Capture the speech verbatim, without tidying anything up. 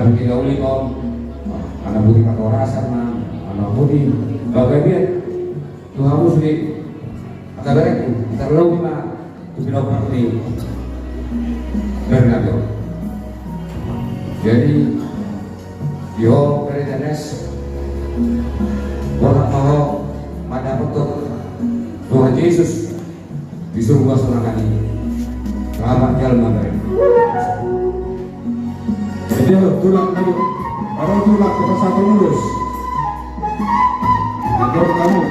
Pinauli ma on, anak boti parhorasan ma, anak boti panggabean. Tu hamu sude angka berenku, tarlumobi ma tu pinauli ni Bernardo. Jadi, di ho bere Janes, boha ma ho mandapothon Tuhan Jesus di surgo sonang i. Selamat jalan, Bang. Jadi, tulak dulu. Baru tulak ke pasar pengurus. Atur kamu.